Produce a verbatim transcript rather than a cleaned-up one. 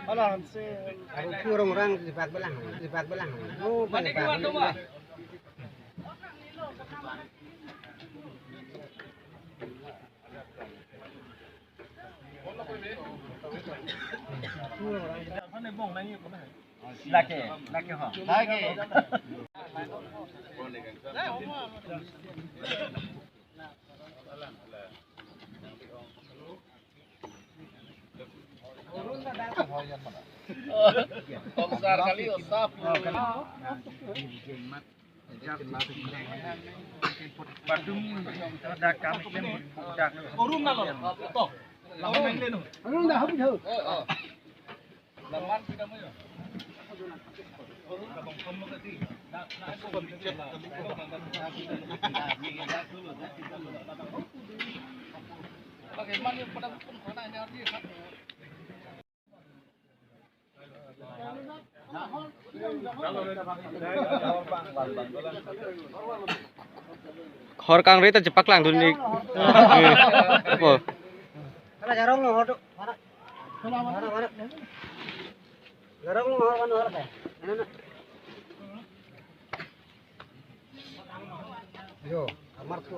Hala hanse. Arong kurong orang libat belang, libat belang. Oh, mane libat kiwan belang. Lake, lake ho. Lake. Kong sar kali, oh, sap. Badung dak kami klem dak. Orun na lo. To. Lawan main lenu. Orun dah habis ho. Laman kita mo yo. Bagaimana pada pun kona ini arti. Hor kangri ta chepaklangdun ik. Eh, apo? Hala jarong lo hor tu. Mana? Mana, mana? Jarong lo hor, mana hor ta? Mana, mana? Yo, amar tu.